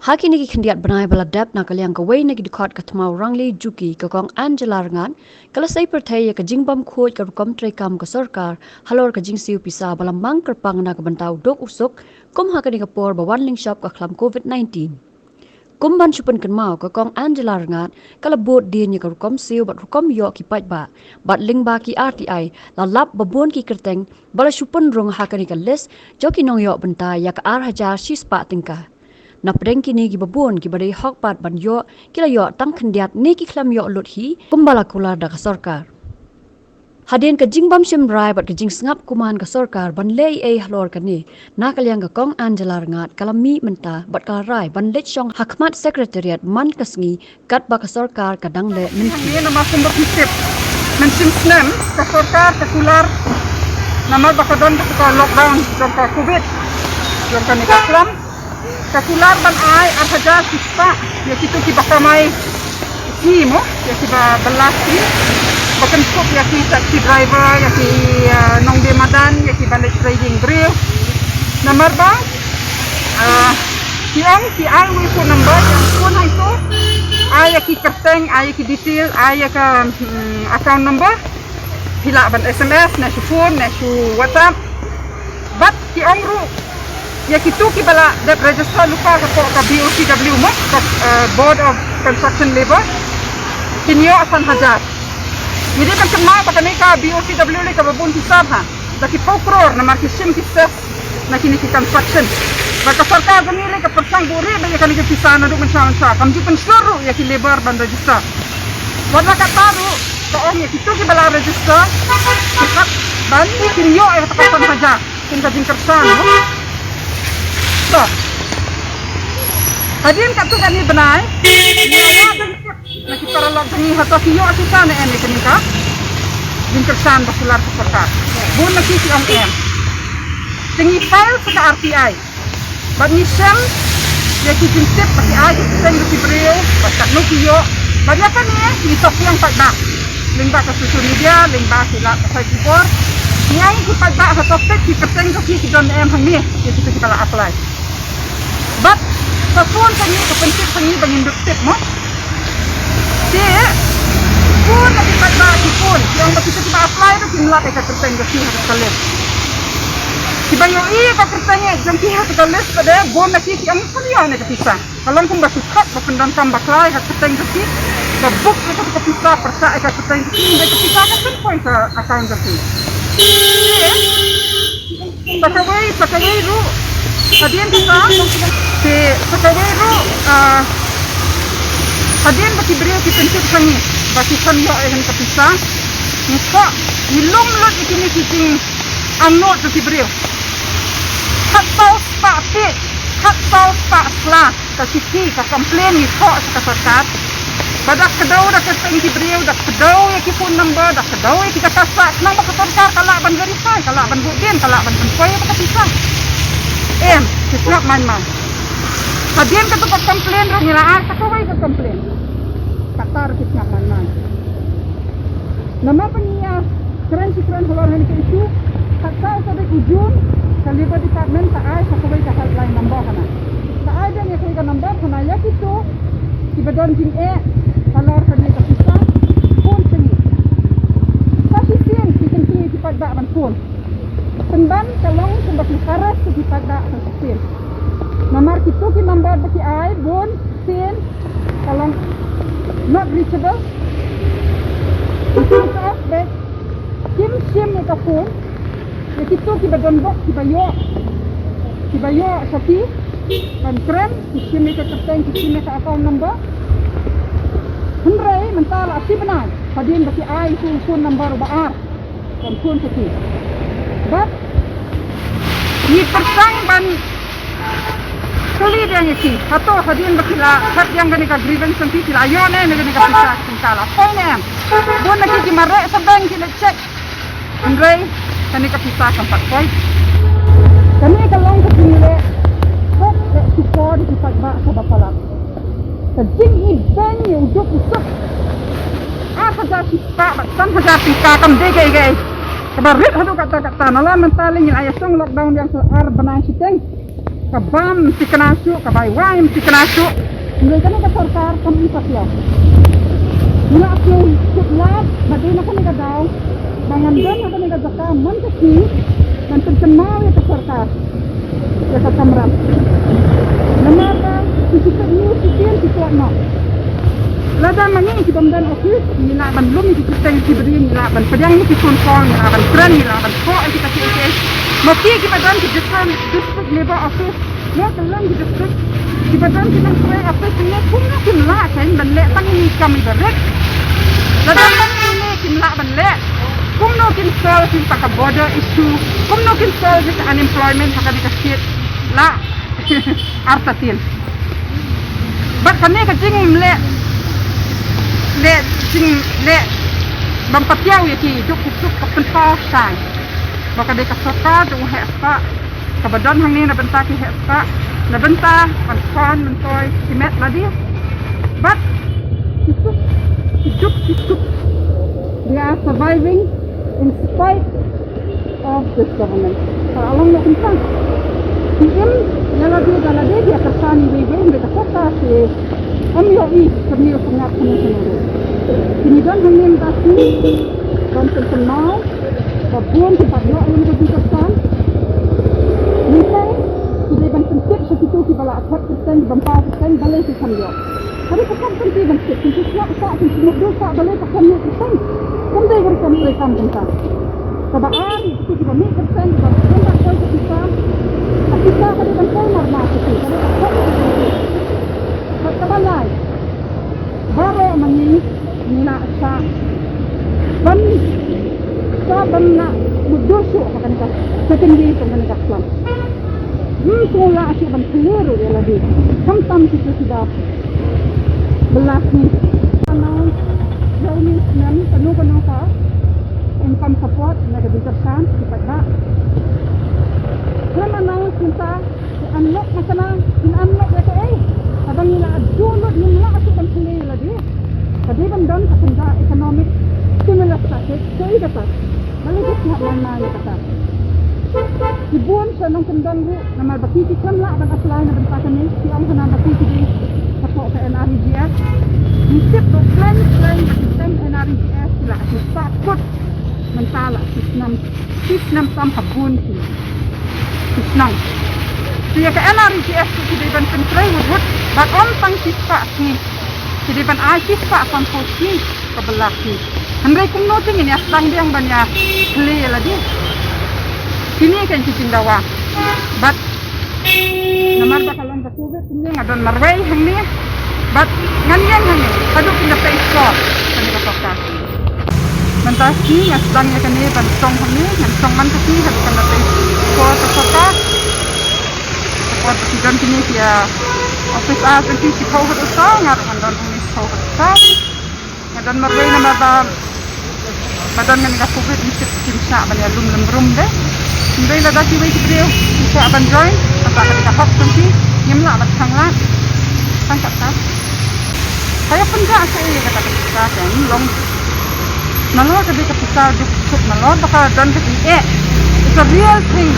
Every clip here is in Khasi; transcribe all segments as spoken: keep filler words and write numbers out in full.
Ha kine ki khyndiat bnai ba la dep, na ka liang kawei na ki dkhot ka Thmau Rangli Juki, ka Kong Angela Rngat ka la sei pyrthei ïa ka jingbymkhuid ka rukom treikam ka sorkar halor ka jingsiew pisa ba la mang kyrpang na ka bynta u duk u suk, kum ha kane ka por ba wan lyngshop ka khlam covid nineteen. Kum ban shu pynkynmaw, ka Kong Angela Rngat ka la bud dien ïa ka rukom siew bad rukom ïoh ki paidbah, bad lyngba ki R T I la lap ba bun ki kyrteng ba la shu pynrung ha kane ka list jong ki nongïoh bynta ïa ka ar hajar shispah tyngka. Na pdeng kine, ki ba bun ki ba dei hok pat ban ïoh ki la ïoh tang khyndiat ne ki khlem ïoh lut hi, kumba la kular da ka sorkar. Hadien ka jingbym shim rai bad ka jingsngap kuman ka sorkar ban leh ei ei halor kane, na ka liang ka Kong Angela Rngat ka la mih mynta bad ka la rai ban leit shong ha khmat Secretariat man ka sngi katba ka sorkar ka dang leh mynta. Hangne namar kumba phi tip, mynshem snem ka sorkar ka kular, namar ba ka don ka lockdown jong ka covid, jong kane ka khlam, ka kular ban ai ar hajar shispah ïa kito ki ba kamai sngi mo, ïa ki ba bylla sngi, ba kynthup ïa ki taxi driver, ïa ki, ah, nongdie madan, ïa ki ba leit trading briew. Namar ba, ah, ki ong ki ai wei phone number, ïa phone hangto, ai ïa ki kyrteng, ai ïa ki detail, ai ïa ka, hmm, account number. Phi lah ban S M S, ne shu phone, ne shu WhatsApp. Bad ki ong ruh ïa kito ki ba la dep register lypa hapoh ka B O C W mo, ka, eh, Board of Construction Labour, kin ïoh san hajar. Ngi dei ban kynmaw ba kane ka B O C W lei kaba bun pisa bha, da ki phew klur, namar ki shim ki cess na kine ki construction. Bad ka sorkar kane lei ka pyrshang buhrieh bha ïa kane ka pisa naduh mynshuwa mynshuwa, kam ju pynshlur ruh ïa ki labour ban register. Wat la katta ruh, ka ong ïa kito ki ba la register, ki hap ban kin ïoh ïa kata ka san hajar. Kum ka jingkyrshan, no? To, hadien katto katne bnai, ïa la dang tip na ki paralok jong ngi hato ki ïoh shisha ne em ïa kane ka jingkyrshan ba kular ka sorkar. Bun na ki ki ong em. Te ngi file sa ka R T I. Bad ngi shem ïa ki jingtip ba ki ai ki kyrteng jong ki briew, bad katno ki ïoh. Bad ïa kane ngi sop ïa ki paidbah lyngba ka social media, lyngba ki lad pathai khubor. Ngi ai ki paidbah hato peit ki kyrteng jong ki ki don em hangne, ïa kito ki ba la apply. Bad ka phone ka ngi, ka pyntip ka ngi ba ngin dup tip mo. Te bun na ki paidbah ki phone, ki ong ba kito ki ba apply ruh kim lap ïa ka kyrteng jong ki ha ka list. Ki ba ïohi ïa ka kyrteng jong ki ha ka list pat de, bun na ki ki ong kam ïoh ne ka pisa. Ka long kumba shu khot ba pyndonkam bakla ïa ka kyrteng jong ki, ba book ïa ka pisa, pyrshah ïa ka kyrteng jong ki, ïa ka pisa ka pynpoi ka account jong ki. Sa kawei, sa kawei ruh, hadien pisa, te sa kawei ruh, ah, hadien ba ki briew ki pyntip ha ngi ba ki khlem ïoh ïa kane ka pisa, ngi thoh, ngi lum lut ïa kine ki jingangnud jong ki briew. Khatsaw spah peit, khatsaw spah sla ka shithi, ka complain ngi thoh sha ka sorkar. Ba da kdew da kyrteng ki briew, da kdew ïa ki phone number, da kdew ïa ki kata sah, khnang ba ka sorkar ka lah ban verify, ka lah ban bud dien, ka lah ban pynpoi ïa ka pisa. Em, ki sngap man man. Hadien kato ka complain ruh ngi la ai sa kawei ka complain. Kata ruh ki sngap man man. Namar ba ngi ïa kren shi kren halor kane ka issue, khatsaw tarik u June, ka Labour Department ka ai sa kawei ka helpline number hana. Ka ai biang ïa kawei ka number hana ïa kito kiba don jingeh halor kane ka pisa, phone sha ngi. Sa shisien ki kyntiew ïa ki paidbah ban phone. Pynban ka long kumba ki harass ïa ki paidbah sa shisien. Namar kito ki number ba ki ai bun sien ka long not reachable. Switch off bad kim shim ïa ka phone. Ïa kito kiba don bok kiba ïoh, kiba ïoh sha ki ban kren, ki shim ïa ka kyrteng, ki shim ïa ka account number. Hynrei mynta la shi bnai hadien ba ki ai ïa u phone number uba ar. Kan phone sha ki. Bad ngi pyrshang ban kylli biang ïa ki, hato hadien ba ki la thep biang kane ka grievance jong ki, ki la ïoh ne em ïa kane ka pisa, ki la poi ne em. Bun na ki ki mareh sa bank, ki leit check. Hynrei kane ka pisa kam pat poi. Kane ka long ka jingleh pop leh shukor ïa ki paidbah kaba palat. Ka jingibeiñ ïa u duk u suk. Ar hajar shi spah bad san hajar tyngka kam dei kaei kaei. Kaba rit haduh katta katta, nalor mynta lei ngin ïa shong lockdown biang sa ar bnai shiteng. Ka bam tikna shuh, ka bai wai tikna shuh. Ngi kane ka sorkar kam i pasia. Ngi la shu kut lad, ba dei na kane ka daw. Ba ngan don ha kane ka jaka man ka sngi, ngan pynkynmaw ïa ka sorkar. Ïa ka kamram. Namar ba ki shu peit news ki tieng ki peit noh. Lada ma ngi ki bym don office, ngi lah ban lum ïa ki kyrteng ki briew, ngi lah ban pdiang ïa ki phone call, ngi lah ban kren, ngi lah ban thoh ïa kita ki case. Ma ki kiba don ki different district labour office, ïa ka long ki district, kiba don ki nongtrei office, ngi kumno kim lah kein ban leh tang ïa ki kam iba rit. Lada tang ïa ki kim lah ban leh, kumno kin solve ïa ka border issue, kumno kin solve ïa ka unemployment ha ka dei ka state. Lah. Artatien. Bad kane ka jing leh, leh jing leh bym patiaw ïa ki duk ki suk ka pynpaw shai. Ba ka dei ka sorkar jong u heh spah. Kaba don hangne na bynta ki heh spah, na bynta ban khon myntoi ki met lade. Bad ki suk, ki duk ki suk, they are surviving in spite of this government. Ka la long noh kumta. Ki im ïa lade da lade, ki ïa kyrshan iwei iwei, hynrei ka sorkar ki ym ïohi kyrni u pyngngad kano kano ruh. Ki ngi don hangne mynta ki ban pynkynmaw ba bun ki pat ïoh ruh ka jingkyrshan. Mynta ki dei ban pyntip sha kito kiba la khot kyrteng, kiba ym paw kyrteng, balei ki kam ïoh. Ka dei ka kam kynti ban tip, kynti sngap sah, kynti mutdur sah, balei ka kam ïoh kyrteng. Kam dei ka kam treikam kumta. Kaba ar, ïa kito kiba mih kyrteng, kiba ym pat poi ka pisa. Ka pisa ka dei ban poi mar mar kito, ka dei ka poi ka pisa. Bad kaba lai, baroh ma ngi ngi la shah ban, shah ban la mutdur shuh ha kane ka second wave jong kane ka slam. Ym sngewlah shuh ban plie ruh ïa lade. Khamtam kito kiba bylla sngi. Announce ïa une u snem kano kano ka income support na ka jingkyrshan ki paidbah. Khlem announce mynta, ki unlock na kane, ki unlock ïa kaei? Haba ngi la adu lut, ngim lah shuh ban plie ïa lade. Ka dei ban don ka kynja economic stimulus package, kaei kata? Balei ki sngap lem ïa kata? Ki bun sha nongkyndong ruh, namar ba ki ki khlem lah ban apply na bynta kane, ki ong hana ba ki ki dei hapoh ka N R E G S. Ngi tip ruh khlem khlem ba ki seng N R E G S ki la shu sah kut. Mynta la shisnem, shisnem tam ha bun ki, ki shnong. Te ïa ka N R E G S ki dei ban pyntrei wut wut, bad ym tang shispah sngi. Ki dei ban ai shispah sanphew sngi ka bylla sngi. Hynrei kumno te ngin ïa sdang biang ban ïa plie ïa lade? Kine kein ki jingdawa. Bad namar ba ka long ka Covid, kumne nga don marwei hangne. Bad ngan ïeng hangne haduh kin da pei por kane ka sorkar. Mynta sngi nga sdang ïa kane ban shong hangne, ngan shong man ka sngi haduh kan da pei por ka sorkar. Ka por ba ki don kine ki, ah, office hours, ki shiphew haduh saw, nga ruh ngan don hangne shiphew haduh saw. Nga don marwei namar ba, ba don ngan ka Covid, ngi tip kim shah ban ïalum lem rum de. Hynrei lada kiwei ki briew ki shah ban join, kata ka dei ka hok jong ki, ngim lah ban khang lad. Tang kata. Ka ïa pynjah sha ïa kata ka pisa ka long. Nalor ka dei ka pisa duk suk, nalor ba ka don ka jingeh. It's a real thing.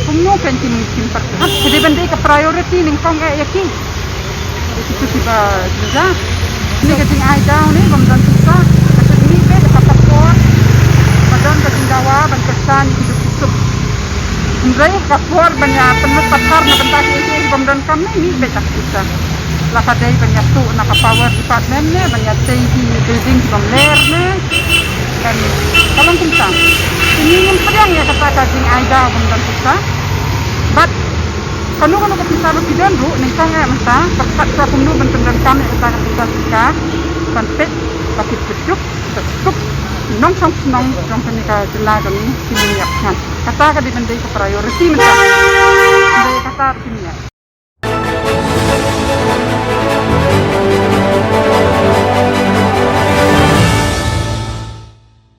Kumno kan kim, kim pyrkhat. Ka dei ban dei ka priority nyngkong eh ïa ki. Ïa kito kiba jingjia. Kane ka jingai daw ne bym don pisa. Ka shu mih beit ha ka por ba don ka jingdawa ban kyrshan ïa ki duk ki suk. Hynrei ha ka por ban ïa pynlut pathar na bynta kiei kiei ki bym don kam ne, mih beit ha ka pisa. La ka dei ban ïa tuh na ka power department ne ban ïa tei ki building ki bym ler ne. Kan ka long kumta. Te ngi ngim pdiang ïa kata ka jingai daw bym don pisa. Bad kano kano ka pisa ba phi don ruh, nyngkong eh mynta pyrkhat shwa kumno ban pyndonkam ïa kata ka pisa shisha ban peit ba ki duk ki suk ki nongshong shnong jong kane ka jylla jong ngi kin ïap sngap. Kata ka dei ban dei ka priority mynta. Dei kata ruh kin ïap.